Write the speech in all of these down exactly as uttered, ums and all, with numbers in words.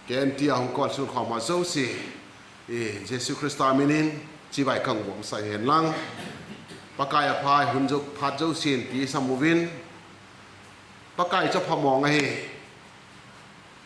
Ken ti a hung kalsuan khawm a zosia, Jesu Khrista min in chibai ka hung bawmsak hen lang. Pakai a phai, hun zo phat zosia'n ti sam uvin, Pakai chu phamawng ahi.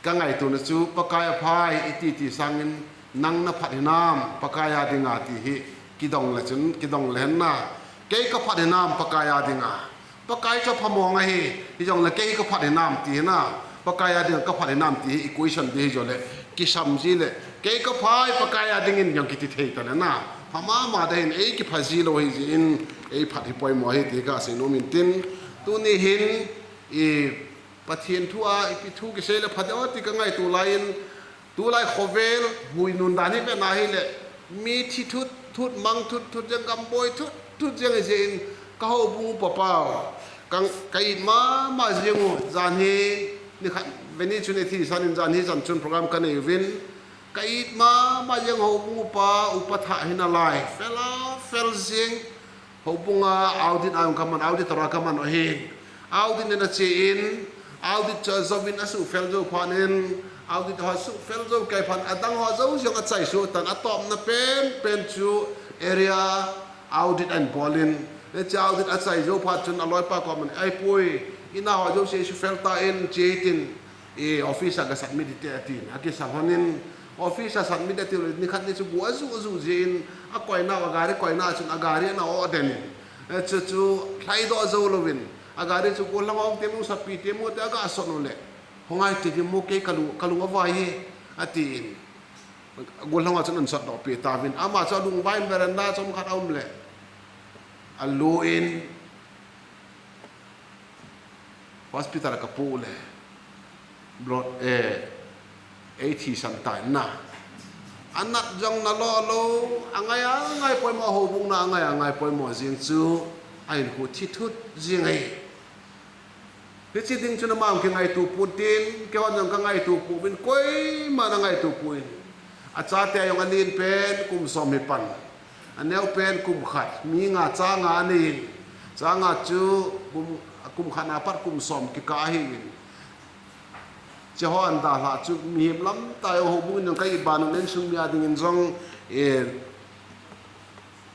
Ka ngaituana chu Pakai a phai i ti ti sâng in, nang na phat hinam Pakai â ding a ti hi kidong le chun, kidong le hen na, kei ka phat hinam Pakai â ding a, Pakai chu phamawng ahi, hijongleh kei ka phat hinam ti hi na, Pakai â ding a ka phat hinam ti hi equation di hi zaw leh kisam zi leh, kei ka phai Pakai â dingin zong kiti thei ta le na, pha ma ma ding in ei kipha zi lo hi zia in, ei phat hi poimaw hi ti ka sei nuam intin, tuni hin Pathian thu a i pi thu kisei leh pha deu a ti ka ngaitua lai in, tulai khawvel hui nun dan hi ven a hileh, mi thi thut thut, mang thut thut ziang, gam buai thut thut ziang hi zia in, ka houbung upa pau, ka it ma ma ziang uh, zan hi, ni khat veni chun i thisan in zan hi zan chun program ka nei uvin, ka it ma ma ziang houbung upa, upa thah hi nalai, fel a fel ziang, houbung a audit a ka man, auditor a ka man ahi. Audit in a chia in, audit chu a zo in a suk fel zo phat in, audit haw suk fel zo kei phat in a dang haw zo ziang a chai suk tan, a tawpna pen pen chu area audit a bawl in, zia audit a chai zo phat chun a lawipa kawm in, Ai puai, i na haw zosia suk fel ta in, chia i tin, office a ka submit i te, a ti'n a kisa hon in, office a submit a ti leh ni khat ni chu gua zu zu zia in, a koina, a gari koina chun a gari ana aw den in, chu chu hlaidaw zo lo in, a gari chu gual hlang a um ti mu, satpi ti mu ti a ga sot u leh, Hung ngai ti di mu, kei ka lung a vai hi, a ti'n. Gual hlang a chun an satdawpi tau in, ama chu a lungvai in veranda chawm khat a um leh, a lu in hospital a ka pu leh, ei thisan ta in na, a nat zong na law lo, a ngai a ngai poimaw, houbung na a ngai a ngai poimaw ziang chu, a inkhua thi thut ziang ei. Hichi ding chun ama hung kingaitua pua'n tin, keihaw zong ka ngaitua pua in, koima'n a ngaitua pua in, a chate zong a lian pen kum sawm hi pan, a neu pen kum khat, mi nga cha nga a nei in, cha nga chu kum khat na pat kum sawm kikâl ahi in, zia haw an dalha chu mihem lam ta zong, houbung in zong ka it ban un insung mi a dingin zong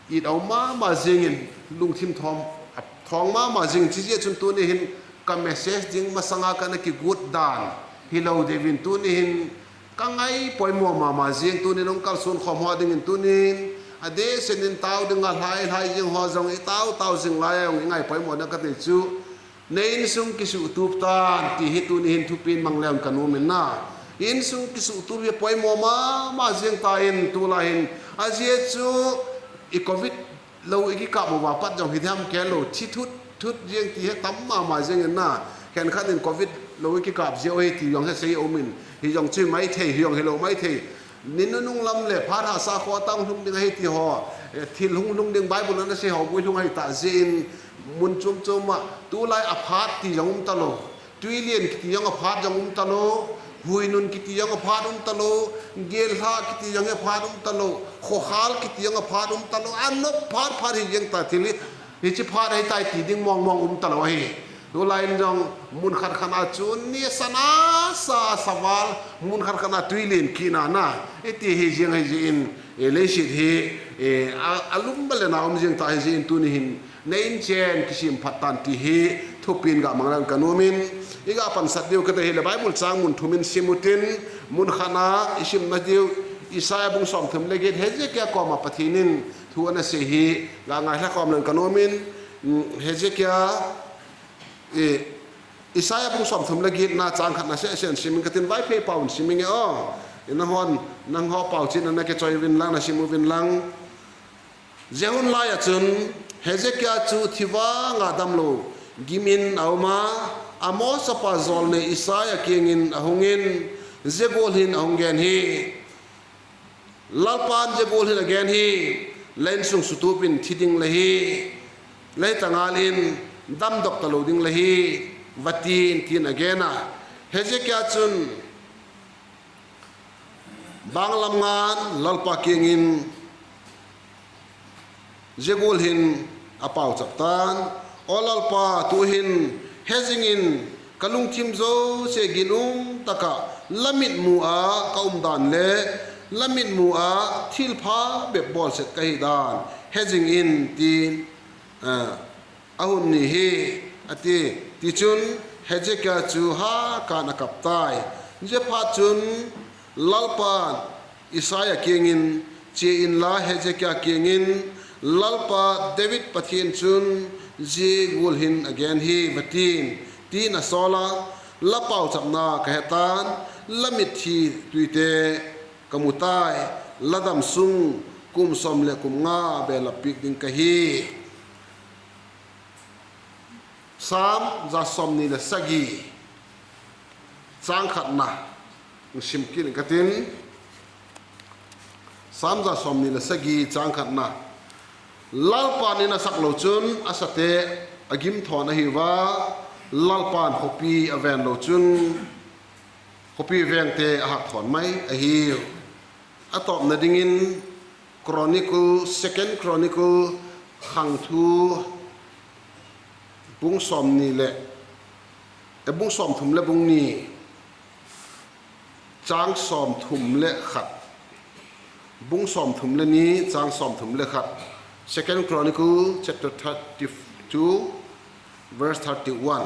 it a um ma ma ziang in, lungthim thawng ma ma ziang in, chi zia chun tuni hin ka message ding masang a ka na kiguat dan hilo deu in tuni hin ka ngai poimaw ma ma ziang, tuni in hung kalsuan khawm haw dingin tuni in a deisen in tau ding a hlai hlai ziang haw zong i tau tau zing lai a hung i ngai poimaw na ka ti chu, Na insung kisutup tan ti hi tuni hin thupi'n mang leu in ka nuam in na. Insung kisutup hi poimaw ma ma ziang ta in tulai hin, a zia chu i covid lo i kikâp u a pat zong hi diam kei lo, thi thut thut ziang ti hi tam ma ma ziang in na. Khenkhat in covid lo i kikâp ziau hi ti zong he sei um in, hi zong chu mai thei, hi zong hilo mai thei. Ni nunung lam leh phat hasa khaw tang hlung ding ahi ti haw, thil hung hlung ding Bible a na sei haw gui hlung ahi ta zia in, mun chuam chuam ah tulai a phat ti zong um talo, tuilian kiti zong a phat zong um talo, huinun kiti zong a phat um talo, gellha kiti zong hi a phat um talo, khawkhâl kiti zong a phat um talo, a nop phat phat hi ziang ta thil hi, hichi phat ahi tai ti ding mawng mawng um talo ahi. Tulai in zong mun khat khat a chu ni a sa na sa, a sa val, mun khat khat a tuilian kina na, i ti hi ziang ahi zia in, leisit hi a lum ba leh na um ziang ta hi zia in tuni hin, Na in chen kisiam phat tan ti hi thupi'n ga mang leu in ka nuam in, i ga pansat diu ka ti hileh Bible châng mun thum in sim u tin, mun khat a i simna diu, Isaiah bung sawmthum leh giat, Hezekia kawm ah Pathian in thu a na sei hi ga ngaithla khawm leu in ka nuam in, Hezekia, Isaiah bung sawmthum leh giatna châng khatna seh seh in sim ing ka tin, Vaiphei pau in sim ing e aw. Nanghaw pau chiat na na kichoi uvin lang, na sim uvin lang. Zia hun lai ah chun Hezekia chu thi vang a damlo gim in a um a, Amoz chapa jawlnei Isaiah kiang in a hung in, zia gual hin a hung gen hi, Lalpa'n zia gual hin a gen hi, La insung sutup in thi ding la hi, la hi ta ngal in, damdok talo ding la hi, va ti'n, ti'n a gen a. Hezekia chun banglam nga'n Lalpa kiang in zia gual hin a pauchap ta'n, Aw Lalpa, tu'hin hezing in Ka lungthim zosia ginum tak ah la mitmu ah ka um dan le la mitmu ah thilpha bep bawl sek ka hi dan he zing in, ti'n a hun ni hi, a ti. Tichun, Hezekia chu hâk in a kap tai. Ziaphatchun, Lalpa'n Isai a kiang in, Chia inla, Hezekia kiang in, ‘Lalpa David Pathian chun zia gual hin a gen hi,’ va ti'n, ti'n a sawl a, ‘La pauchapna ka he ta'n, la mitthi tuite ka mu tai; la dam sung kum sawm leh kum nga belap piak ding ka hi.’ Sam za sawmni leh sagi, châng khatna, sim kit ing ka tin. Sam za sawmni leh sagi, châng khatna. Lalpa'n in a sak lo chun a sate a gim thawn ahiu a, Lalpa'n khawpi a ven lo chun khawpi vengte a hak thawn mai ahiu. A tawpna dingin Chronicle, Second Chronicle khangthu, bung sawmni leh, e, bung sawmthum leh bung ni, châng sawmthum leh khat. Bung sawmthum leh ni, châng sawmthum leh khat. Second Chronicle chapter thirty-two, verse thirty-one.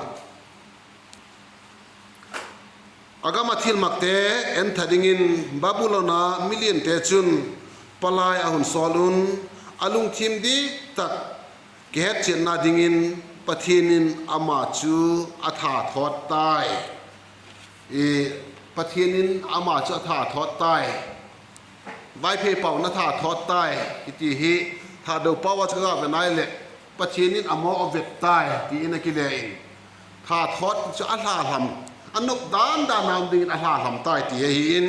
A gam ah thilmakte entha dingin Babulon a miliante chun palai a hun sawl un, a lungthim dik tak kihetchianna dingin Pathian in ama chu a tha thawt tai. Pathian in ama chu a tha thawt tai. Vaiphei pau in a tha thawt tai, i ti hi. Thadou pau a chu ka ga ven ai leh, Pathian in a maw a vet tai ti in a kile in, tha thawt chu a hla hlam, a nop dan dan a um dingin a hla hlam tai ti ahi in,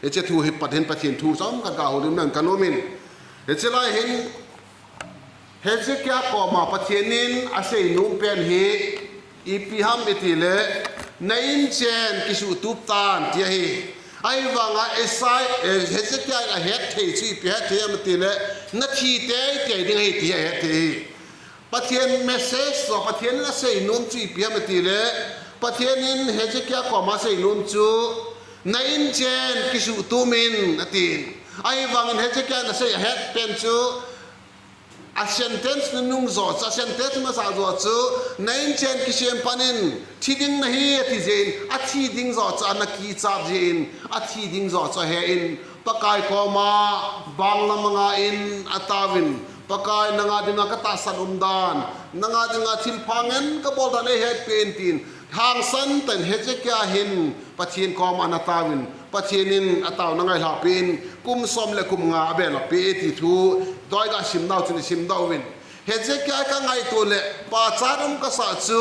hiche thu hi pat hin Pathian thu chawm khat ga houlim leng ka nuam in, hiche lai hin Hezekia kawm a Pathian in a seinuam pen hi ipi ham i ti leh, Na inchen kisutup ta'n, ti ahi. Ahivang a Isai, Hezekia in a het thei chu ipi het thei ham i ti leh, Na thi tei tei ding ahi ti a het thei hi. Pathian message zaw, Pathian in a seinuam chu ipi ham i ti leh, Pathian in Hezekia kawm a seinuam chu, Na inchen kisutup in, a ti'n. Ahivang in Hezekia in a sei a het pen chu, a sentence nunung zaw chu, a sentence masa zaw chu, Na inchen kisêm pan in, thi ding na hi, a ti zia in, a thi ding zaw chu a na kichat zia in, a thi ding zaw chu a he in, Pakai kawm a banglam a nga in a tau in, Pakai, nang a ding a ka tahsan umdan, nang a ding a thilpha ngen ka bawl dan ei het pe in, ti'n hangsan tak in Hezekia hin Pathian kawm a na tau in, Pathian in a tauna ngailhahpi in kum sawm leh kum nga a belap pi e ti thu, doi ga simnau chun i sim dok in. Hezekia ka ngaitua leh pachat um ka sa chu,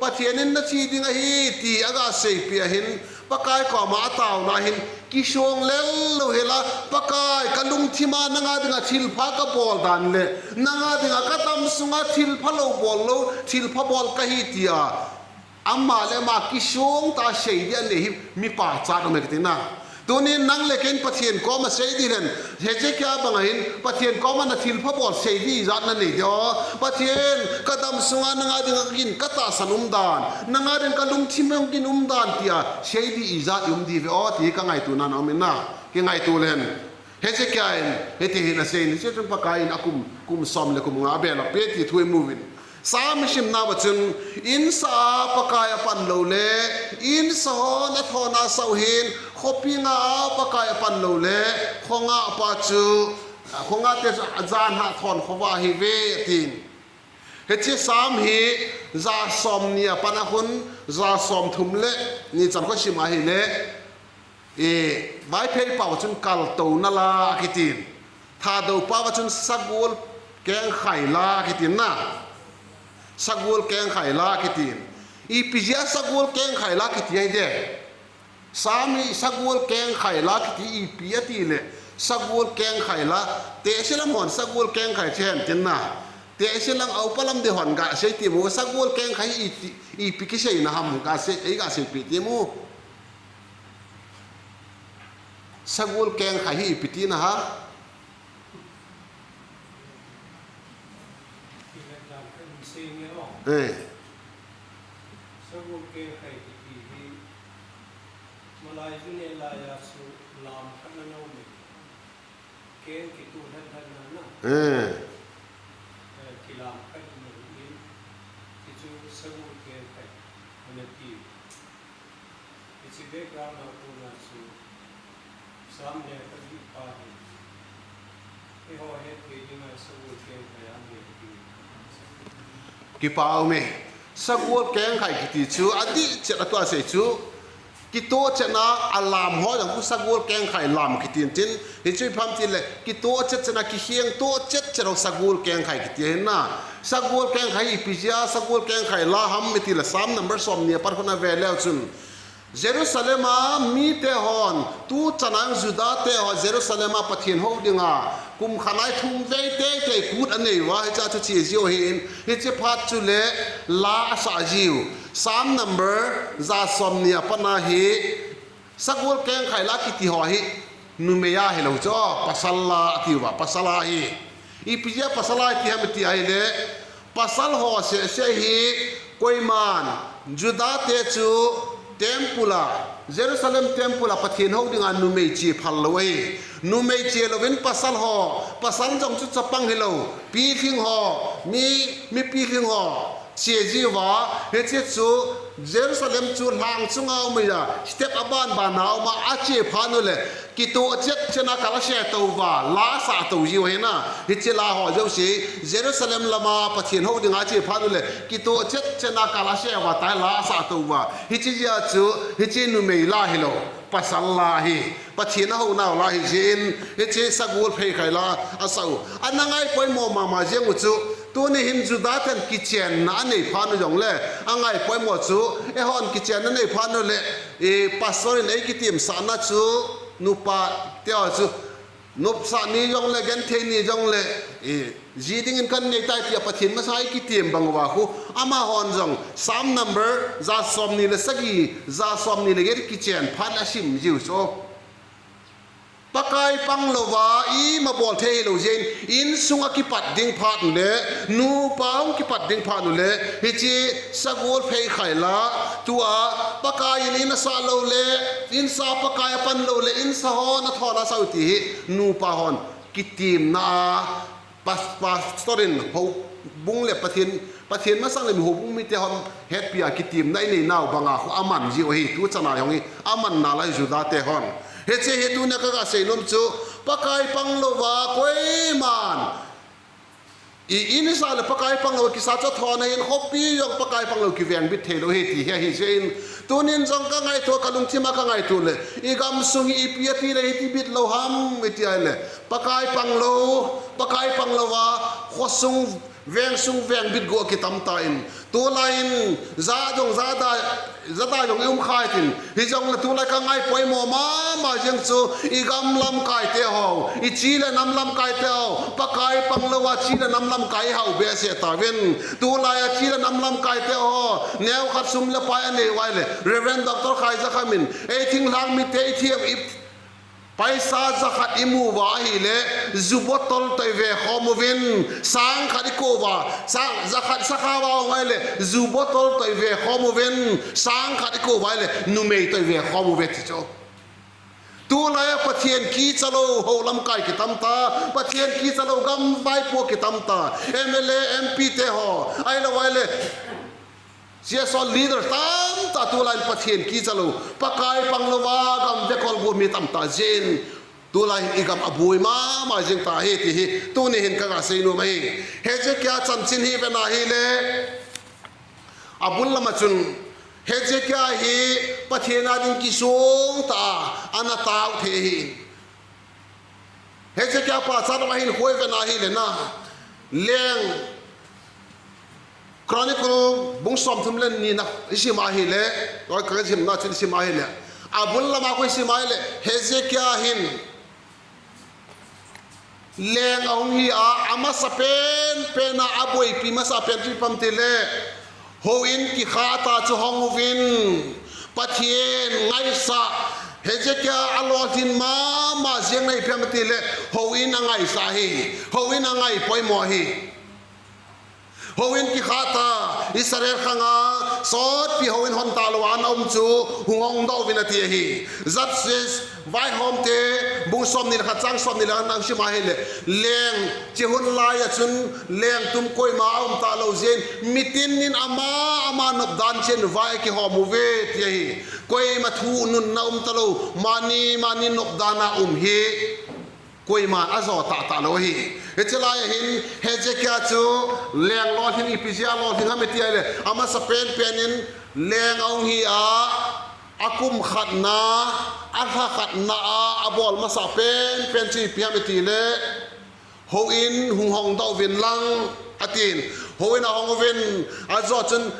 Pathian in na thi ding ahi ti a ga seipi a hin, Pakai kawm a a tauna hin kisuang lel lo hela, Pakai, ka lungthim a nang a ding a thilpha ka bawl dan leh nang a ding a ka dam sung a thilpha lo bawl lo, thilpha bawl ka hi, ti a ama leh ama kisuang ta sei di a nei hi mi pachat um e ka tina. Tunin nang leh ken Pathian kawm a sei di hen, Hezekia bang a hin Pathian kawm a na thilpha bawl sei di ijat na nei di aw, Pathian, ka dam sung a nang a ding a ka gin ka tahsan umdan, nang a ding ka lungthim a ginum dan ti a sei di ijat i um di ve aw ti ka ngaituana um in a, kingaitua leng. Hezekia in hiti hin a sei in, hichun Pakai in a kum, kum sawm leh kum nga a belap pi ti thu i mu in. Sam i simnau a chun, In sa a Pakai a pan lo le, in sa hon a thawn a sau hin, khawpi nga a Pakai a pan lo le, khawnga pa chu, khawnga te chu a jan ha thawn khawva hi ve, a ti'n. Hiche Sam hi za sawmni a pan a hun za sawmthum leh ni chan kha sim ahile, Vaiphei pau chun kaltona la a kitin, Thadou pau a chun sagual kengkhai la a kitin na, sagual kengkhai la a kitin. Ipi zia sagual kengkhai la kiti ahi de? Sam hi sagual kengkhai la kiti ipi a ti leh, sagual kengkhai la, tehse lam hon sagual kengkhai chi hen tin na, tehse lam a upa lam di hon ga sei ti mu, sagual kengkhai ipi kiseina ham, ei ga seipi ti mu. Sagual kengkhai hi ipi tina ha? Sagual kengkhai hi Lai chu ne lai a chu lam khat na lo me. Keng kitu hen hen na na. Kilam khat na in. Ti chu sagul keng khai. Ana ti. Hiche background a kona chu Sam le ka hi pa hi. Eihaw hetthei ding a sagul keng khai a nei ti. Kipak um e. Sagul keng khai kiti chu a dih chet a tua sei chu kituak chet na a lam haw jong chu sagul keng khai lam kiti in tin, hi chu ipi ham ti leh kituak chet chet na kikhiang tuak chet chet haw sagul keng khai kiti ahi na. Sagul keng khai hi ipi zia a sagul keng khai la ham i ti leh Sam number sawmni a pat khun a ve leu chun Jerusalem a mite haw'n tu chan a Judate haw Jerusalem a Pathian ho ding a kum khat nai thum vei tei tei kût a nei ua, hiche chu chia ziau ahi in, hiche phat chuleh la a sa ziau. Sam number za sawmni a pat na hi sagul keng khai la kiti haw hi numei a hilo chu pasal la a tiu a, pasal a hi. Ipi zia pasal a ti ham i ti ahileh, pasal haw sese hi koima'n Judate chu temple a, Jerusalem temple a Pathian ho ding a numei chia phal lo ahi. Numei chia lo in pasal haw, pasal jong chu chapang hilo, pilhing haw, mi, mi pilhing haw chia ziau a, hiche chu Jerusalem chu lhang chung a um ahi a, step a ban ban a um a, a chia phat uleh kituak chet chet na kal a se to ua, la sa to ziau ahi na. Hiche la haw zosia Jerusalem lam a Pathian ho ding a chia phat uleh kituak chet chet na kal a se ua, tai la sa to ua. Hiche zia chu hiche numei la hilo, pasal la hi. Pathian a honau la hi ziakin hiche sagul phei khai la a sa u. A na ngaipoimaw ma ma ziang u chu, tuni hin Judate'n kichênna a nei phat u jongleh, a ngaipoimaw chu, eihaw'n kichênna nei phat uleh, pastor in ei kitiamsakna chu, nupate haw chu nopsah ni jongleh, genthei ni jongleh, zi dingin ka nei tai ti a Pathian masa i kitiam bang ua khu, amahaw'n jong Sam number za sawmni leh sagi, za sawmni leh giat kichên phat a sim ziau chu. Pakai panglo a i ma bawl thei hilo ziakin, insung ah kipat ding phat uleh, nupa hung kipat ding phat uleh, hiche sagul phei khai la, tu a Pakai in in a sah lo le, insa Pakai a pan lo leh, insa haw'n a thawn a sa u ti hi, nupa haw'n kitiamna a, pas-, pastor in houbung leh Pathian, Pathian masang leh mi houbung mite haw'n hetpi a kitiamna i neinau bang a khu a man ziau ahi, tu chan a hung hi a manna lai Judate haw'n. Hiche hi tuni a ka ga sei nuam chu, Pakai panglo a koima'n i insa leh Pakai panglo kisa chu thawn ahin, khawpi jong Pakai panglo kivengbit theilo hi ti hi ahi ziakin, tunin jong ka ngaitua, ka lungthim a ka ngaitua leh, i gam sung hi ipi a ti leh hiti bit lo ham i ti ahileh, Pakai panglo, Pakai panglo a khawsung, vengsung vengbit gua kitam ta in, tulai in za jong za da, za da jong i um khai tin, hijongleh tulai ka ngaipoimaw ma ma ziang chu, i gam lamkaite haw, i chi leh nam lamkaite haw, Pakai panglo a chi leh nam lamkai i hau be se ta vin. Tulai a chi leh nam lamkaite haw, neukhat sum leh pai a nei ua leh, Reverend Doctor Khaizakham in ei thinglhang mite i thiam i paisa za khat i mu ua ahileh, zu bottle tawh i ve khawm uvin, sâng khat i kua ua, za khat sakha ua um ahileh zu bottle tawh i ve khawm uvin, sâng khat i kua ua ahileh numei tawh i ve khawm uve ti chu. Tulai a Pathian kichalo ho lamkai kitam ta, Pathian kichalo gam vaipo kitam ta, MLA, MPte haw, ahilo ahileh C S O leader tam ta tulai in Pathian kichalo, Pakai panglo a gam vekol gua mi tam ta ziakin, tulai hin i gam a buai ma ma ziang ta hi ti hi tuni hin ka ga sei nuam ahi. Hezekia chanchin hi ven ahileh, a bul lam ah chun Hezekia hi Pathian â ding kisuang ta a, ana tau thei ahi. Hezekia pachat lam ah hin khoi ven ahileh na, Leng Chronicle bung sawmthum leh nina i sim ahileh, ka simna chun i sim ahileh, a bul lam ah khu i sim ahileh Hezekia hin leng a hung hi a, a masa pen pen a, a buaipi masa pen chu ipi ham ti leh, houin kikha ta chu hong uvin, Pathian ngaisa, Hezekia a lawlhin ma ma ziang na ipi ham ti leh, houin a ngaisa hi, houin a ngaipoimaw hi. Houin kikhât a, Israel khang a sawtpi houin hon talo a na um chu hung hong do un a ti ahi. Judges, Vaihawmte, bung sawmni leh khat châng sawmni leh khatna sim a hileh, leng chi hun lai ah chun leng tum koima a um talo ziakin mitin in ama ama nopdan chian vai a kihawm uve ti ahi. Koima thu nunna um talo, mani mani nopdan a um hi koima'n a zaw tah talo ahi. Hichi lai ah hin Hezekia chu leng lawlhing ipi zia lawlhing ham i ti a leh, a masa pen pen in leng a hung hi a, a kum khatna, a lha khatna a a bawl masa pen pen chu ipi ham i ti leh, houin hung hong do un lang, a ti'n. Houin a hong uvin, a zaw chun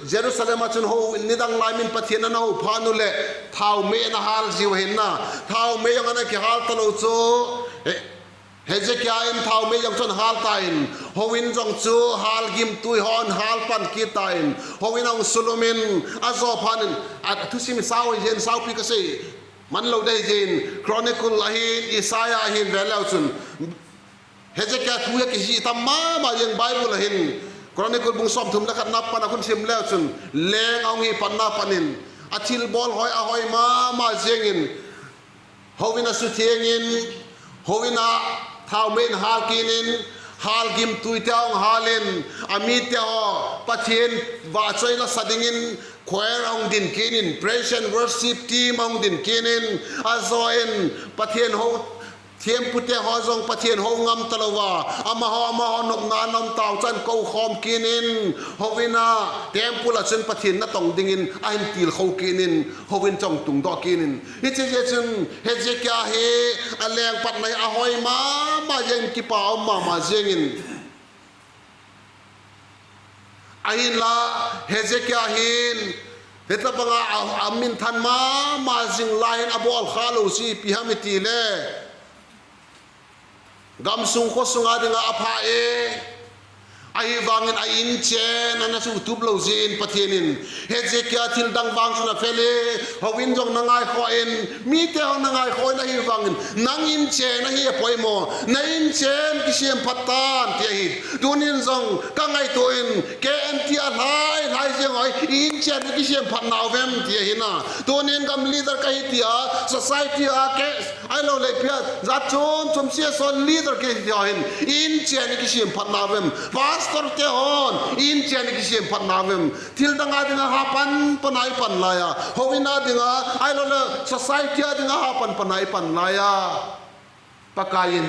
Jerusalem ah chun houin nidang lai min Pathian a na ho phat u leh, thaumei a na hâl ziau ahi na. Thaumei jong a na kihâl talo chu, Hezekia in thaumei jong chu a na hâl ta in, houin jong chu hâl gimtui haw'n hâl pan kit ta in, houin a hung sulum in, a zaw phat in, a thusim sau hi zia in saupi ka sei man lo dei zia in, Chronicle ahin, Isaiah ahin ve leu chun, Hezekia thu hi a kizik tam ma ma ziang Bible ah hin, Chronicle bung sawmthum leh khatna pan a khun sim leu chun, leng a hung hi patna pan in, a thilbawl hoi a hoi ma ma ziang in, houin a suthiang in, houin a thaumei in hâl kit in, hâl gimtuite a hung hâl in, a mite haw Pathian vahchoi la sa dingin choir a hung din kit in, praise and worship team a hung din kit in, a zaw in Pathian ho thiampute haw zong Pathian ho ngam talo a, amahaw amahaw nopna a nam tau chan ko khawm kit in, houin a, temple ah chun Pathian na tong dingin a hin tilkho kit in, houin chun tungdok kit in. Hichi zia chun Hezekia hi a leng patna hi a hoi ma ma ziang in, kipak um ma ma ziang in, ahinla, Hezekia hin, hitabang a, a, a minthan ma ma zing lai in a bawl kha lo chu ipi ham i ti leh, gamsung khawsung a ding ah a pha e, ahivangin a inchen a na sutup lo ziakin Pathian in Hezekia thil dang vang chun a fel e, houin zong na ngaikhawk in, mite haw na ngaikhawk in, ahivangin nang inchen ahi a poimaw, na inchen kisiam phat tan ti ahi. Tunin zong ka ngaitua in, K N T a lai lai ziang haw, inchen kisiam phat nau vem ti ahi na. Tunin gam leader ka hi ti a, society a ke, ahiloleh pia, zat chuam chuam C S O leader ka hi ti a hin, inchen kisiam phat nau vem? Pastorte haw'n inchen kisiam phat nau vem? Thil dang a ding a ha pan pan a i pan lai a, houin a ding a, ahiloleh society a ding a ha pan pan a i pan lai a, Pakai in,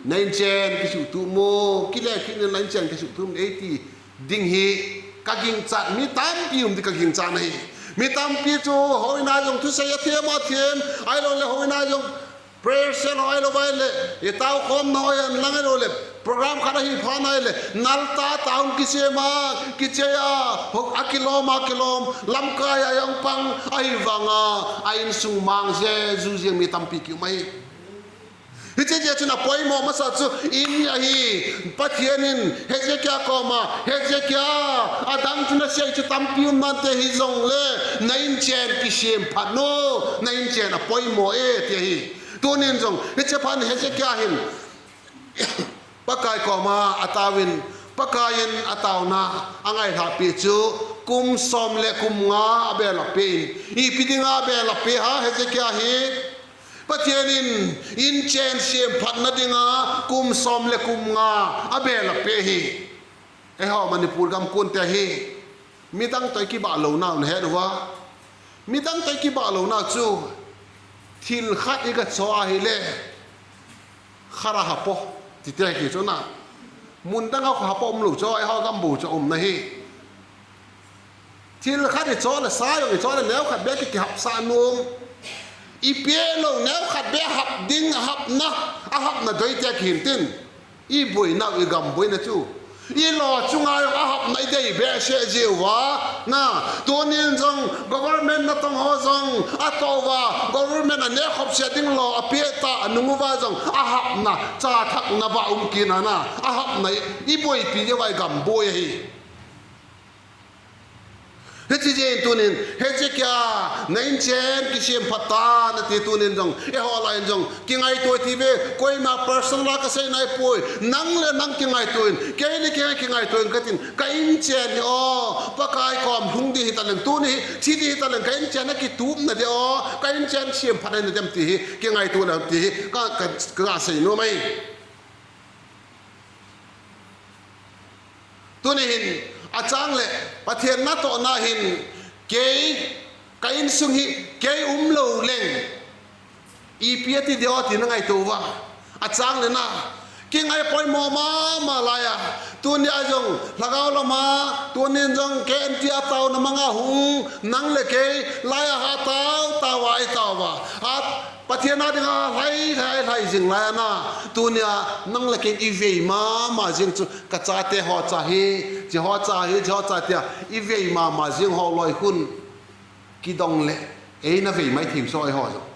na inchen kisutup maw, kile kit in la inchen kisutup ei ti ding hi ka gingchat, mi tampi um di ka gingchat ahi. Mi tampi chu houin a zong thusei a thiam a thiam, ahiloleh houin a zong prayer cell haw ahilo vai leh, i taukhawmna haw en lang ahiloleh, program khat ahi phat nai leh nal ta ta hung kisiam a, kichei a, a kilawm a kilawm, lamkai a hung pang, ahivang a, a insung mang ze zu ziang mi tampi ki um ahi. Hichi zia chun a poimaw masa chu in ahi. Pathian in Hezekia kawm a, Hezekia, a dang chun a sei chu tampi um nante hi zong le, na inchen kisiam phat u, na inchen a poimaw e ti ahi. Tunin zong hichi phat in Hezekia hin Pakai kawm a a tau in, Pakai in a tauna a ngailhahpi chu kum sawm leh kum nga a belap pe in, ipi ding a belap pe ha Hezekia hi? Pathian in inchen siam phatna ding a kum sawm leh kum nga a belap pe hi. Eihaw Manipur gam kuante hi midang tawh i kibah lonau na het ua, midang tawh i kibah lonau chu thil khat i ga chaw ahile, khara hapo, tite ki chu na, mun dang a hapo umlo chaw, eihaw gam bo chaw umna hi. Thil khat i chaw leh, sa jong i chaw leh, neu khat bek kihapsa nuam. I pia lo neu khat bek hap ding, a hapna, a hapna doite kihin tin, i buainau, i gam buaina chu i law chung a jong a hapna i dei behseh ziau a, na, tunin zong government natong haw zong a tawh ua, government a nêkkhop sia ding law a pia ta a nung ua zong a hapna, cha thakna ba um kit na, a hapna i buaipi ziau a i gam buai ahi. Hichi ziakin tunin Hezekia, na inchen kisiam phat ta, na ti tunin zong eihaw lai in zong kingaitua i ti ve, koima personal a ka sei nai puai, nang leh nang kingaitua in, kei leh kei kingaitua in ka tin, ka inchen hi aw, Pakai kawm hung di hitaleng, tuni hi thi di hitaleng, ka inchen a kitupna di aw, ka inchen siam phat na dem ti hi kingaitua leng ti hi ka, ka, ka sei nuam ai. Tuni hin, a châng leh Pathian natawhna hin, kei, ka insung hi, kei um lo leng, ipi a ti di aw ti na ngaitua ua. A châng leh na, kingai poimaw ma ma lai a, tuni a zong lhagao lam a, tunin zong kei en ti a tauna mang a hung, nang leh kei lai a ha tau tau a i tau a, Pathian â ding a lhai lhai lhai zing lai a na, tuni a nang leh kei i vei ma ma ziang chu ka chate haw cha hi, chi haw cha hi, chi haw cha tia i vei ma ma ziang haw lai khun, kidong leh ei na vei mai thei saw ei haw zong.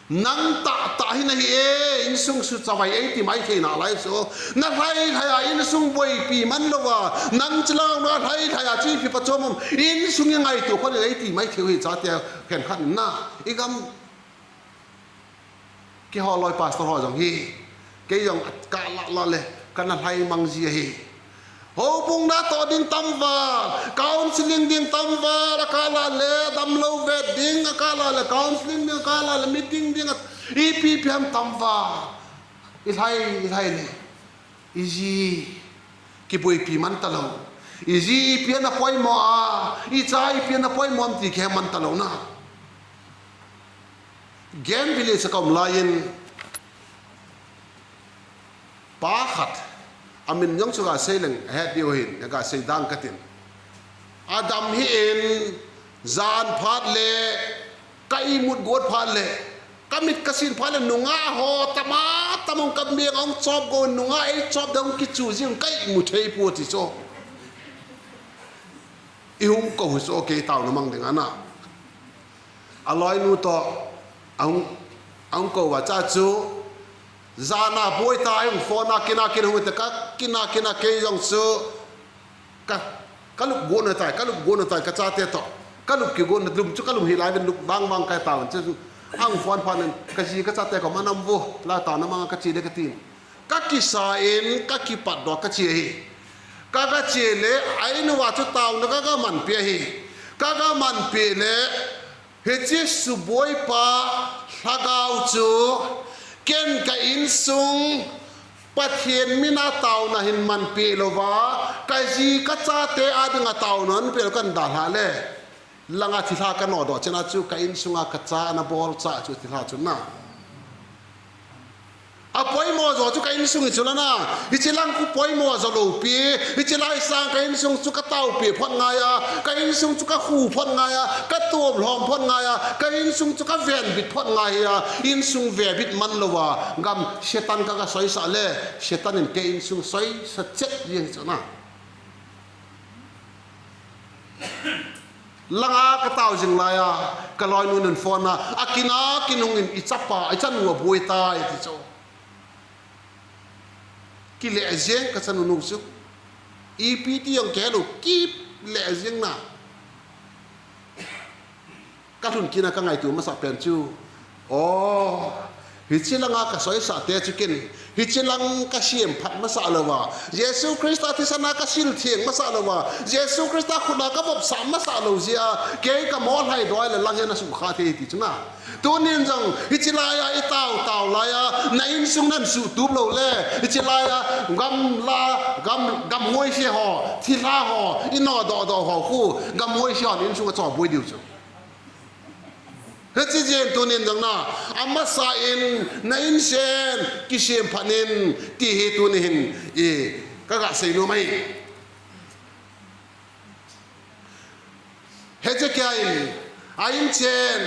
Nang tah tah hi na hi e, insung su chavai ei ti mai thei nalai chu. Na lhai lhai a insung buaipi man lo a, nang chilang na lhai lhai a chi phi pha chuam um, insung i ngaitua khon in ei ti mai thei hi chate khenkhat in na, i gam Kihawllai pastor haw zong hi, kei zong ka la la leh ka na lhai mang zia hi. Houbung na tawh ding tam val, counselling ding tam val, a ka la leh damlo vet ding, a ka la leh counselling ding, a ka la leh meeting ding, ipi pi ham tam val. I lhai, i lhai leh i zi kibuaipi man talo, i zi ipi a na poimaw a, i cha ipi a na poimaw am ti kihe man talo na. Game village a ka um lai in, pa khat, a min zong chu ka sei leng a het diu hin, ka sei dang ka tin, a dam hi in, zan phat leh, ka imut guat phat leh, ka mit ka sin phat leh nungak haw tam a tam ung, ka miang a hung chawp go, nungak ei chawp ding hung kichu zing ka imu thei pua ti chu. I hung ko hi chu kei tauna mang ding a na. A lawinu tawh a hung, a hung ko a cha chu, zan a buai ta, a hung phone a kin a kin hung ta, ka kin a kin a kei zong chu ka, ka lup guatna tai, ka lup guatna tai, ka chate tawh ka lup kiguatna lum chu ka lum hi lai ven, lup vang vang ka tau chu. A hung phone phat in ka zi ka chate kawm a nam vo, la tauna mang a ka chia le ka tin, ka kisa in ka kipatdaw ka chia hi. Ka, ka chia le a in ua chu tauna ka, ka manpi ahi. Ka, ka manpi le, hichi subuaipa lhagau chu ken ka insung Pathian min a tauna hin manpi lo a, ka zi ka chate â ding a tauna hun pe lo kan dalha le, langa thilha ka nawdaw chiana chu ka insung a ka cha na bawl cha chu thilha chu na. A poimaw zaw chu ka insung hi chu la na, hichi lang khu poimaw zaw lo pi, hichi lai sâng ka insung chu ka taupi phot ngai a, ka insung chu ka khu phot ngai a, ka tuam hlawm phot ngai a, ka insung chu ka venbit phot ngai hi a, insung vebit man lo a, gam Setan ka, ka soisah le, Setan in ka insung soisa chet ziang hi chu na. Langa ka tau zing lai a, ka lawinu nun phone a, a kin a kin hung in i chapa, i chanu a buai tai ti chu. Kile ziang ka chanu nu chu. Ipi ti zong kihelo, kile ziang na. Ka lhun kin a ka ngaitua masa pen chu, aw, hichi langa ka soisahte chu ken, hichi lang ka siam phat masa lo a, Jesu Khrista thisan a ka sil thiang masa lo a, Jesu Khrista khut a ka vop sa masa lo zia, kei ka mawl hai dawi leh lang hi a na sukha thei ti chu na. Tunin zong hichi lai a i tau tau lai a, na insung nan sutup lo le, hichi lai a gam la, gam, gam huaisia haw, thilha haw, i nawdaw daw haw khu, gam huaisia haw insung a chaw buai diu chu. Hichi ziakin tunin zong na, a masa in na inchen kisiam phat in ti hi tuni hin i ka ga sei nuam ai. Hezekia in a inchen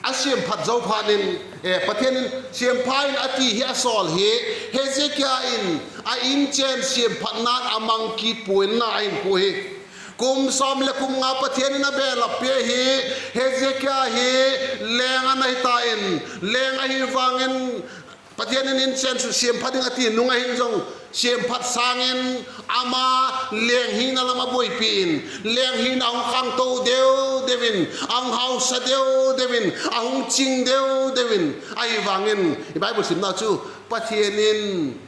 a siam phat zo phat in, e, Pathian in siam pha in a ti hi a sawl hi, Hezekia in a inchen siam phatna'n a mang kit pua'n na ahi pua hi. Kum sawm leh kum nga Pathian in a belap pia hi, Hezekia hi leng a na hi ta in, leng ahi vang in Pathian in inchen chu siampha ding a ti nung ah hin zong, siamphat sâng in ama leng hina lam a buaipi in, leng hina a hung khangto deu deu in, a hung hausa deu deu in, a hung ching deu deu in. Ahivangin i Bible simna chu Pathian in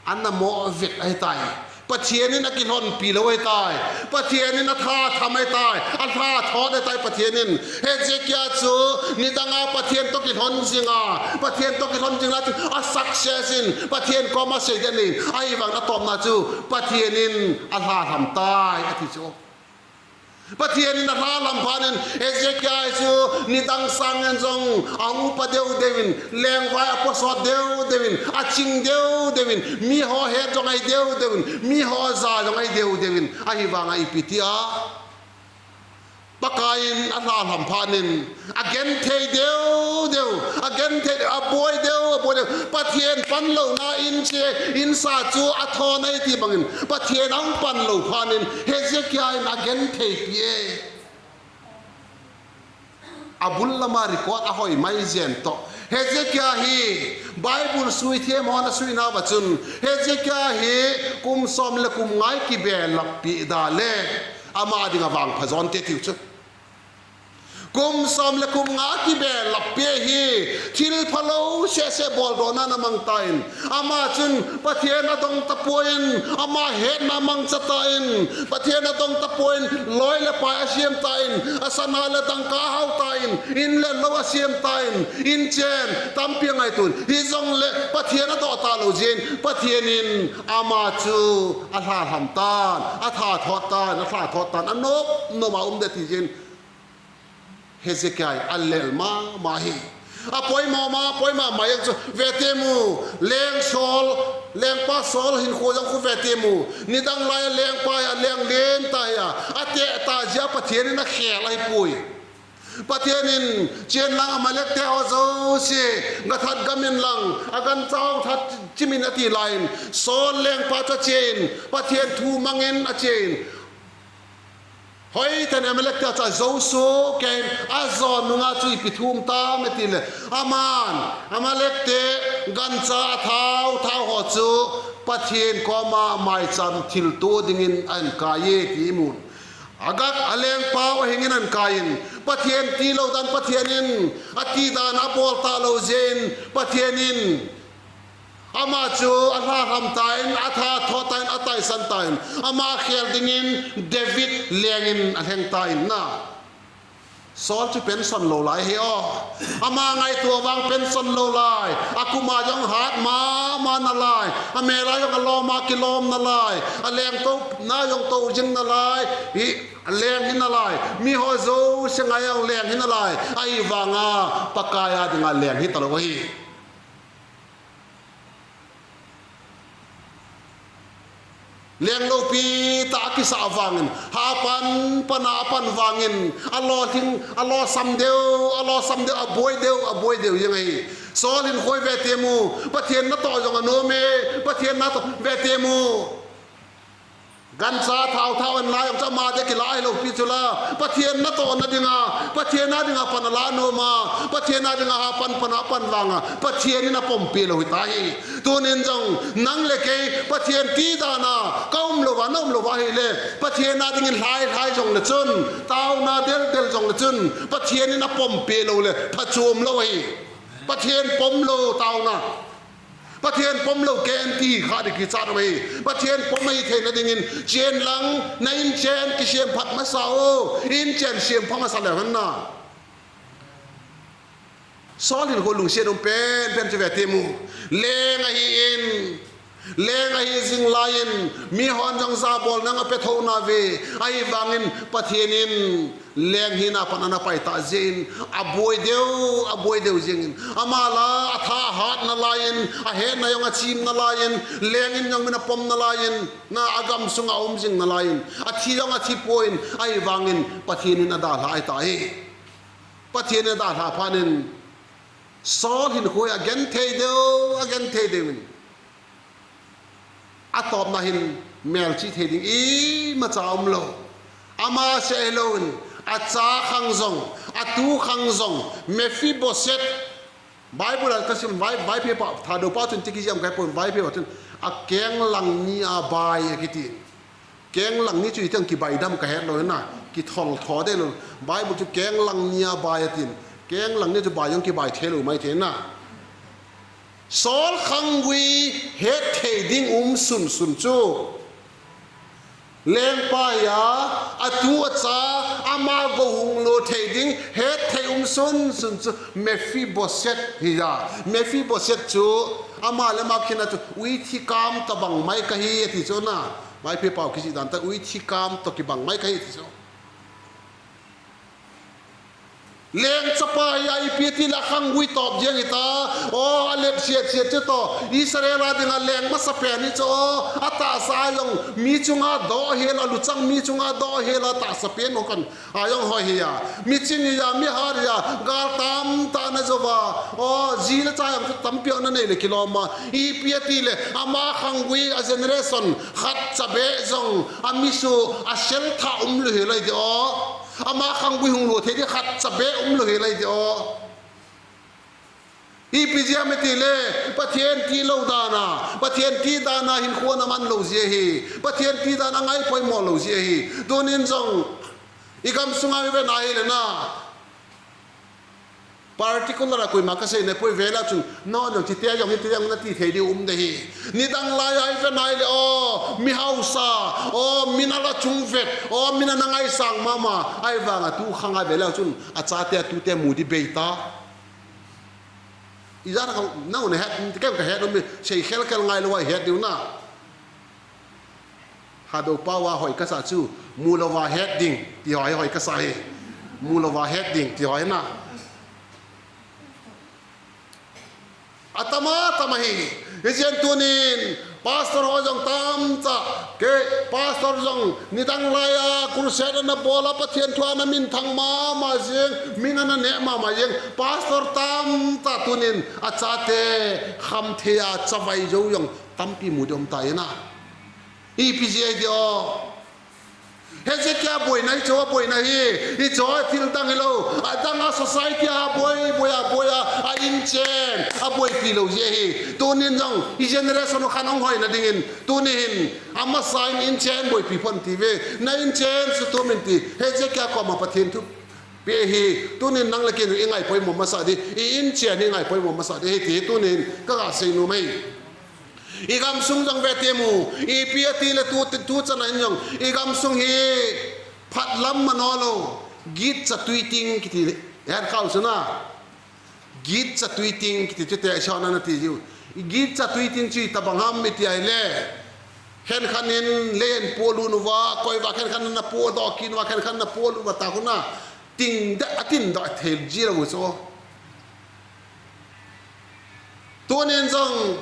a na mawh vek ahi tai. Pathian in a kilhonpi lo ahi tai. Pathian in a tha tham ahi tai, a tha thawt ahi tai Pathian in. Hezekia chu nidang a Pathian tawh kilhon zing a, Pathian tawh kilhon zing lai chu a success in Pathian kawm a sei den in, ahivang a tawpna chu Pathian in a tha tham tai a ti chu. Pathian in a tha tham phat in Hezekia chu nidang sâng in zong a hung upa deu deu in, lengvai a pawsawt deu deu in, a ching deu deu in, mi haw het zong ahi deu deu in, mi haw za zong ahi deu deu in, ahivang a ipi ti a Pakai in a tha tham phat in a genthei deu deu, a genthei deu, a buai deu, a buai deu. Pathian panlona in chia, in sa chu a thawn ahi ti bangin Pathian a hung panlo phat in Hezekia in a gentheipi e. A bul lam a record a hoi mai zen tawh Hezekia hi Bible suithiam haw'n a suina va chun Hezekia hi kum sawm leh kum nga kibelappi da le ama ding a vangpha zawn te tiu chu. Kum sawm leh kum nga kibelappi hi thil phalo sese bawldawna a mang ta in, ama chun Pathian a dong ta puai in, ama hetna mangcha ta in, Pathian a dong ta puai in, lawi leh pai a siam ta in, a sana leh dangka a hau ta in, in leh lo a siam ta in, in chen tampi a ngaitua in, hi zong leh Pathian a dawk ta lo ziakin Pathian in ama chu a tha tham ta'n, a tha thawt ta'n, a tha thawt ta'n, a nop nop a um de ti ziakin Hezekia a lel ma ma hi. A poimaw ma, poimaw ma ziak chu vete mu, leng Saul, lengpa Saul hinkhua zang khu vete mu. Nidang lai a lengpa hi a leng lian ta hi a, a teh ta zia Pathian in a khel ahi puai. Pathian in, chian lang Amalekte haw zosia, Gath gam in lang a gancha hung that chim in a ti lai in, Saul lengpa chu a chia in, Pathian thu mang in a chia in, hoi tan Amalekte chu a zo suak in a zawn nung a chu ipi thu um tam i ti leh, ama'n Amalekte gancha a thau thau haw chu Pathian kawm a maicham thiltua dingin a kai e ti i mu. Agag a lengpau a hing in a kai in, Pathian tilo dan Pathian in a ti dan a bawl ta lo ziakin Pathian in ama chu a tha tham ta in, a tha thawt ta in, a taisan ta in, ama khel dingin David leng in a lheng ta in a. Saul chu pension lo lai hi aw. Ama ngaitua vang pension lo lai. A kum a zong hat ma ma nalai. A mêl a zong a lawm a kilawm nalai. A leng to na zong to zing nalai. Hi a leng hi nalai. Mi haw zosia ngai a leng hi nalai. Ahivang a Pakai a ding a leng hi talo ahi. Leng lopi tak a kisa vang in, ha pan pan a pan vang in, a lawsam deu, a lawsam deu, a buai deu, a buai deu ziang ahi. Saul hinkhua i vete mu, Pathian natawh zong a nuam e, Pathian natawh vete mu. Gancha thau thau en lai um chu ama de kila hilo pi chu la, Pathian natawhna ding a, Pathian a ding a pan a la nuam a, Pathian a ding a ha pan pan a pan vang a, Pathian in a pompi lo hi ta hi. Tunin zong nang leh kei Pathian ti dan a ka um lo a, na um lo a hile, Pathian a dingin hlai hlai zong le chun, tauna del del zong le chun, Pathian in a pompi lo leh phachuam lo ahi. Pathian pom lo tauna, Pathian pom lo ken ti kha di kichat ahi. Pathian pom ahi theina dingin chian lang, na inchen kisiamphat masa u, inchen siampha masa leu hen na. Saul hinkhua lungsiat um pen pen chu vete mu. Leng ahi in, leng ahi zing lai in, mi haw'n zong zabawl nang a pe tho na ve. Ahivangin Pathian in leng hina pan a na pai ta zia in, a buai deu, a buai deu ziang in, ama la a tha a hat nalai in, a hetna zong a chim nalai in, leng in zong min a pom nalai in, na a gam sung a um zing nalai in, a thi zong a thi pua'n, ahivangin Pathian in a dalha ahi ta hi. Pathian in a dalha phat in, Saul hinkhua a genthei deu, a genthei deu in, a tawpna hin mêlchih thei ding imacha um lo. Ama seh hilo in, a cha khang zong, a tu khang zong, Mephiboset, Bible ah ka sim, Bi-, Bible pa, Thadou pa chun ti kiziam ka he pua'n, Bible pa chun, a kenglang ni a bai a kiti. Kenglang ni chu i tiang kibai dam ka het lo na, kithol thaw de lo. Bible chu kenglang ni a bai a tin. Kenglang ni chu bai zong kibai thei lo mai thei na. Saul khanggui het thei ding um sun sun chu, lengpa hi a, a tu a cha, ama go hung lua thei ding het thei um sun sun chu Mephiboset hi a. Mephiboset chu ama leh ama khen a chu, ui thi kam tawh bang mai ka hi a ti chu na. Bible pau kizik dan ta, ui thi kam tawh kibang mai ka hi ti chu. Leng chapa hi a, ipi ti leh a khanggui tawp ziang hi ta. Aw, a lep siat siat chu tawh, Israel a ding a leng masa pen hi chu aw, a tahsa a zong mi chung a dawh hial a, luchang mi chung a dawh hial a, tahsa pen uh khan a zong hoi hi a. Mi ching hi a, mi hat hi a, gâl tam tak na zo a. Aw, zi leh cha zong chu tampi a na nei leh kilawm a. Ipi a ti leh ama khanggui a generation khat cha bek zong a mi su a sel tha um lo hi lai di aw. Ama khanggui hung lua thei di khat cha bek um lo hi lai di aw. Ipi ziak a ti leh Pathian ti lo dan a, Pathian ti dan a hinkhua a man lo zia hi. Pathian ti dan a ngaipoimaw lo zia hi. Tunin zong i gam sung a i ven a hileh na, particular a kuama ka seina puai, vêl a chun, no, no, chite zong hi ti dang na ti thei di um de hi. Nidang lai a i ven a hileh aw, mi hausa, aw, min a la chung vet, aw, min a na ngaisâng ma ma, ahi vang a tu khang a vêl a chun a chate a tute mu di bei ta. I zan a kha, no, na het, kem ka het um, sei khel khel ngailo a i het diu na. Thadou pau a hoi ka sa chu, mu lo a het ding ti haw hi hoi ka sa hi. Mu lo a het ding ti haw hi na. A tam a tam ahi. Hiziakin tunin pastor haw zong tam cha, kei pastor zong nidang lai a crusade a na bawl a, Pathian thu a na minthang ma ma ziang, min a na nêk ma ma ziang pastor tam cha tunin a chate kham thei a chavai zo zong tampi mu di um ta hi na. Ipi zia hi di aw. Hezekia buaina hi chu a buaina hi, hi chu a thil dang hilo, a dang a society a buai buai a buai a, a inchen a buaipi lo zia hi. Tunin zong i generation uh khan hung hoina dingin tuni hin a masa in inchen buaipi phot ti ve, na inchen sutum in ti, Hezekia kawm a Pathian thu pe hi. Tunin nang leh kei i ngaipoimaw masa di, i inchen hi ngaipoimaw masa di hi ti tunin ka ga sei nuam ei. I gam sung zong ve tiam u, ipi a ti leh tu, tu chan a hin zong i gam sung hi phat lam ma naw lo, gitcha tuiting kiti, het khau chu na. Gitcha tuiting kiti chu te a sawn a na ti ziu. Gitcha tuiting chu i tabang ham i ti ahileh, khenkhat in lei in pualut uva, koi va khenkhat in na puadawk kit uva, khenkhat na pualut uva ta khu na, ting de a tin dawk thei zia lo chu. Tunin zong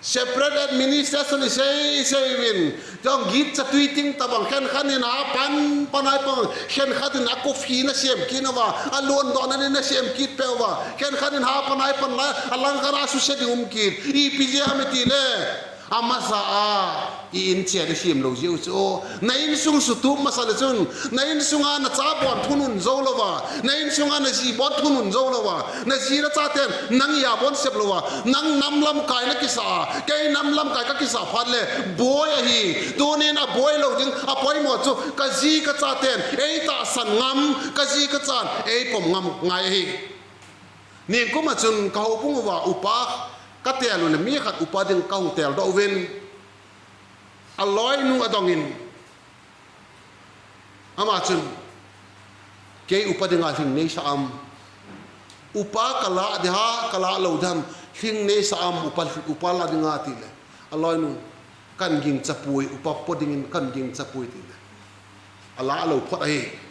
separate administration i sei, i sei uvin, zong gitcha tuiting tabang khenkhat in a pan pan ai pan, khenkhat in a coffee na siam kit uva, a luandawkna ding na siam kit peuh uva, khenkhat in ha pan ai pan la, a langkhat a suse ding um kit. Ipi zia ham i ti leh, a masa a i inchen i siam lo ziau chu. Na insung sutup masa leh chun, na insung a na cha bawn thunun zo lo a, na insung a na zi bawn thunun zo lo a, na zi na chate'n nang a bawn sep lo a, nang nam lamkai na kisa a, kei nam lamkai ka kisa phat leh, buai ahi. Tunin a buai lo ding a poimaw chu ka zi ka chate'n ei tahsan ngam, ka zi ka cha'n ei pom ngam ngai ahi. Ningkum ah chun ka houbung uva upa ka tel u leh mi khat upa ding ka hung têldok uvin, a lawinu a dong in, ama chun, kei upa ding a hling nei sa am? Upa ka la di ha, ka la lo di ham, hling nei sa am, upa, upa la ding a ti leh, a lawinu, kan gingcha puai, upa paw dingin kan gingcha puai ti leh, a la lo phot ahi.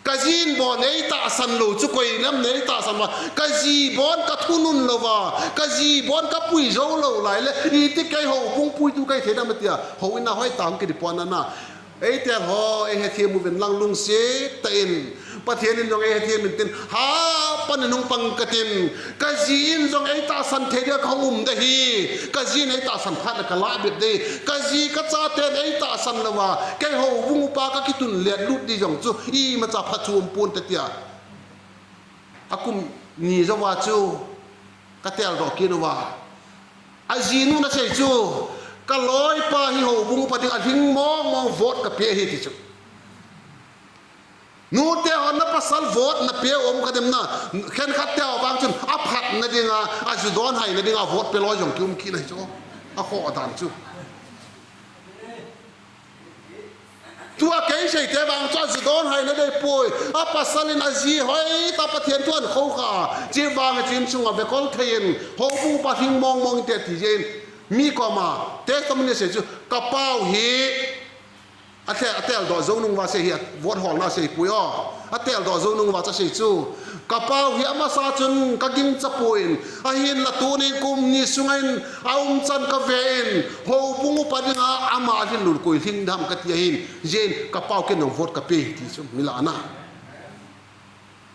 Ka zi'n bawn ei tahsan lo chu koi lam nei tahsan a, ka zi bawn ka thunun lo a, ka zi bawn ka pui zo lo lai leh, i ti kei houbung puitu kei thei dam a tia, houin a hoi ta hung kiti pua'n a na. Ei tel haw, ei hethiam uvin lang lungsiat tak in, Pathian in zong ei hethiam intin, ha pan in hung pang ka tin, ka zi in zong ei tahsan thei dia ka hung um de hi, ka zi'n ei tahsan phat leh ka la bep de hi, ka zi ka chate'n ei tahsan lo a, kei houbung upa ka kitun let lut di zong chu imacha pha chu um pua'n ta tia. A kum ni zo a chu ka têldok kit ua, a zinu'n a sei chu, ka lawipa hi houbung upa ding a hing mawng mawng vote ka pia hi ti chu. Nute haw, na pasal vote na pia um ka demna, khenkhatte haw vang chun a phatna ding a, a zu dawn haina ding a vote pe lawi zong ki um kit ahi chu. A khawk dan chu. Tua kei seite vang chu a zu dawn haina dei puai. A pasal in a zi hoi ta, Pathian thu a khawk kha. Chi vang a chin sung a vekol thei in, houbung upa hing mawng mawng te ti ziakin, mi kawm a testimony sei chu, ka pau hi a têldok zo nung ua sei hi, vote hawlna sei puai aw. A têldok zo nung ua chu a sei chu, ka pau hi a masa chun ka gingcha pua'n, ahinla tuni kum ni sung a in a um chan ka ve in, houbung upa ding a ama a hil lul koi hing dam ka ti ahi'n, ziakin ka pau ken nang vote ka pia hi ti chu mi la na.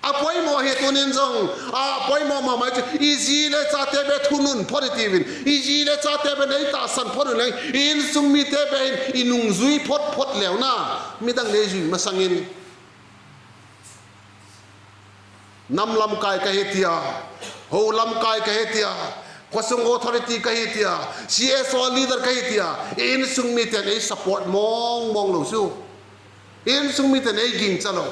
A poimaw hi tunin zong, a poimaw ma mai chu i zi le chate be thunun phot i tiu in, i zi le chate be nei tahsan phot un leng, i insung mite be in i nungzui phot phot leu na, midang nei zui masang in, nam lamkai ka hi tia, ho lamkai ka hi tia, khawsung authority ka hi tia, C S O leader ka hi tia, i insung mite'n ei support mawng mawng lo chu, i insung mite'n ei gingcha lo.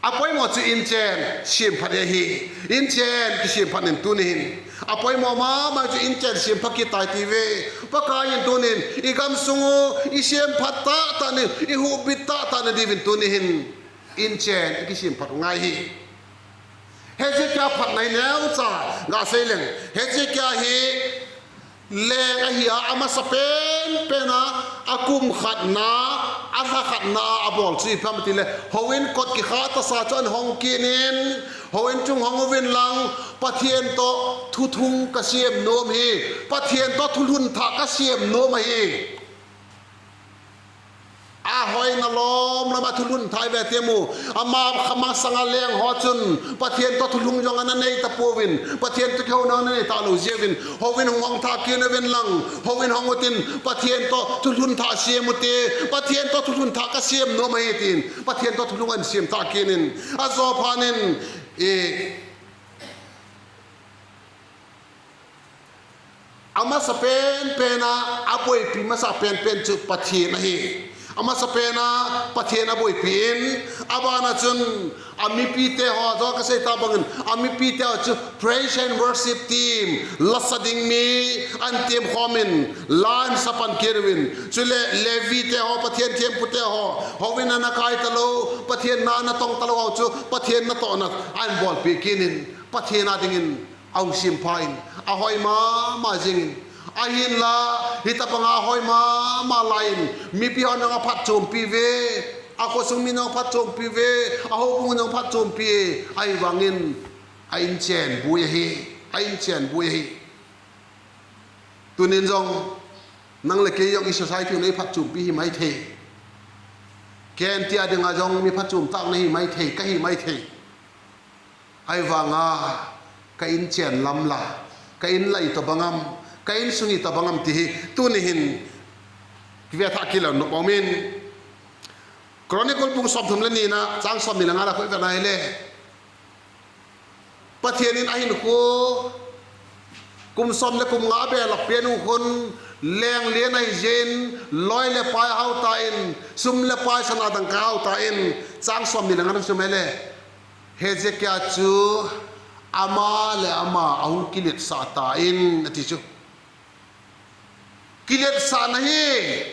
A poimaw chu inchen siamphat ahi. Inchen kisiamphat in tuni hin, a poimaw ma ma chu inchen siamphat kit tai ti ve. Pakai in tuni hin i gam sung u i siamphat ta ta ni, i hubit ta ta na diu in tuni hin inchen i kisiamphat u ngai hi. Hezekia phatna hi neucha ga sei leng, Hezekia hi leng ahi a, a masa pen pen a, a kum khatna, a lha khatna a bawl chu i pham ti leh, houin kot kikha tasa chu an hong kit in, houin chung hong uvin lang, Pathian tawh thuthung ka siam nuam hi, Pathian tawh thulhun thak ka siam nuam ahi. A hoina lawm lam a thulhun thak ve ti mu. Ama kha masang a leng haw chun Pathian tawh thulhun zong a na nei ta puau in, Pathian tawh kihouna a na nei ta lo ziau in, houin hung hong thak kit uvin lang, houin hong ut in Pathian tawh thulhun thak siam u ti, Pathian tawh thulhun thak ka siam nuam ahi tin, Pathian tawh thulhun an siam thak kit in, a zaw phat in, i A masa pen pen a, a buaipi masa pen pen chu Pathian ahi. A masa pen a Pathian a buaipi in, a ban ah chun a mipite haw, zaw ka sei ta bang in, a mipite haw chu praise and worship team, lasa ding mi, an tiam khawm in, la an sa pan kit uvin, chuleh Levite haw, Pathian thiampute haw, houin a na kai talo, Pathian na na tong talo haw chu Pathian na tawhna an bawlpiak kit in, Pathian a dingin a hung siampha in, a hoi ma ma zing in, ahinla, hi tabang a hoi ma ma lai in, mipi haw nang a phatchuampi ve, a khawsung mi nang a phatchuampi ve, a houbung nang a phatchuampi, ahi vang in, a inchen buai ahi, a inchen buai ahi. Tunin zong, nang leh kei zong i society un ei phatchuampi hi mai thei. Ken tia ding a zong mi phatchuam tâk na hi mai thei, ka hi mai thei. Ahi vang a, ka inchen lam la, ka inlai tawh bang am, ka insung i tawh bang am ti hi, tuni hin, kive thak kilo nop um in. Chronicle bung sawmthum leh nina, châng sawmni leh nga la khoi vet na hile, Pathian in a hinkhua kum sawm leh kum nga a belap pian u khun, leng lian ahi ziakin, lawi leh pai hau ta in, sum leh pai, sana dangka hau ta in, châng sawmni leh nga na sum hile, Hezekia chu ama leh ama a hung kiletsah ta in a ti chu. Kiletsahna hi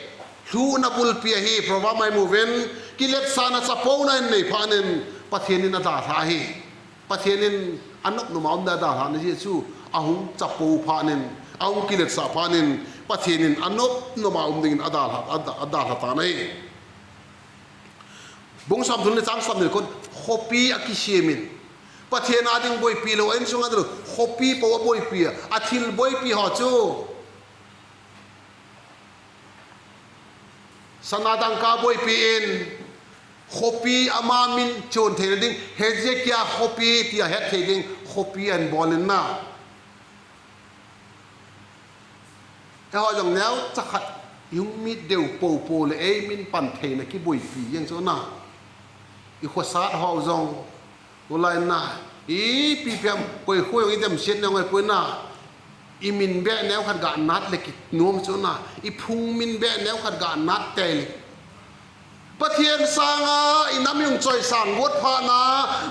lhuhna bulpi ahi, proverb mai mu ven, kiletsahna chapona in nei phat in Pathian in a dalha hi. Pathian in a nop nop a um ding a dalhana zia chu a hung chapo phat in, a hung kiletsah phat in Pathian in a nop nop a um dingin a dalha, a da-, a dalha ta ahi. Bung sawmthum leh châng sawmni leh kua, khawpi a kisiam in, Pathian a ding buaipi lo, a insung a ding lo, khawpi po a buaipi a, a thil buaipi haw chu sana dangka buaipi in, khawpi ama min chuan theina ding, Hezekia khawpi ti a het thei ding khawpi an bawl in na. Eihaw zong neucha khat I hung mit deu po po leh ei min pan theina kibuaipi ziang chu na, i khawsat haw zong, tulai na, i pi piam koi khua hung i dem siat neu ngai puai na, i min beh neu khat ga nat leh kinuam chu na, i phung min beh neu khat ga nat tei leh, Pathian sâng a i nam hung chawisâng guat phat na,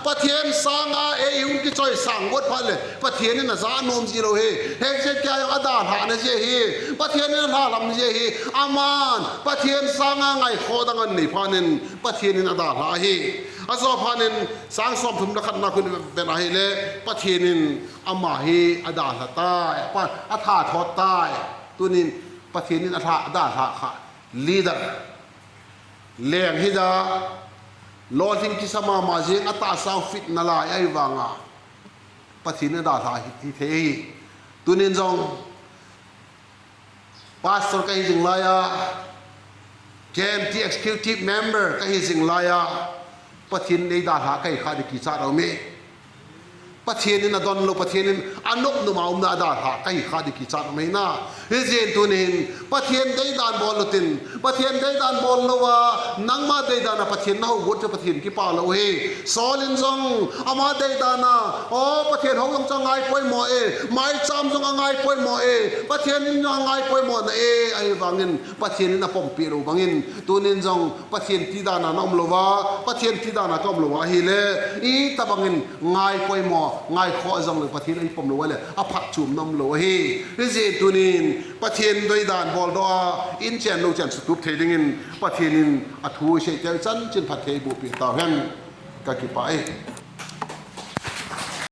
Pathian sâng a ei hung kichawisâng guat phat leh Pathian in a za nuam zia lo hi. Hezekia jong a dalhahna zia hi, Pathian in a hla lam zia hi. Ama'n Pathian sâng a ngaikhawk dang a nei phat in Pathian in a dalha ahi. A zaw phat in sâng sawmthum leh khatna khun ven ahileh Pathian in ama hi a dalha tai, a tha thawt tai. Tunin Pathian in a dalha kha leader, leng hi da, lawlhing kisa ma ma ziang a, tahsa fit nalai ahi vang a Pathian in a dalha hi thei hi. Tunin zong pastor ka hi zing lai a, K M T executive member ka hi zing lai a, Pathian in ei dalha ka hi kha di kichat a um e. Pathian in a don lo, Pathian in a nop nop a umna a dalha ka hi kha di kichat a um e na. Hiziakin tunin Pathian deidan bawl lo tin, Pathian deidan bawl lo a, nangma deidan a Pathian na ho guat chu Pathian kipak lo hi. Saul in zong ama deidan a, aw Pathian ho zong chu a ngai poimaw e, maichâm zong a ngai poimaw e, Pathian in zong a ngai poimaw na e, ahi vang in Pathian in a pompi lo bang in tunin zong Pathian ti dan a na um lo a, Pathian ti dan a ka um lo a ahileh, i tabang in ngai poimaw, ngaikhawk zong leh Pathian ei pom lo a leh a phatchuamna um lo ahi. Hiziakin tunin Pathian deidan bawldaw a, in chen lo chen sutup thei dingin Pathian in a thu i seite chanchin phatthei ei buaipia tau hen. Ka kipâk e.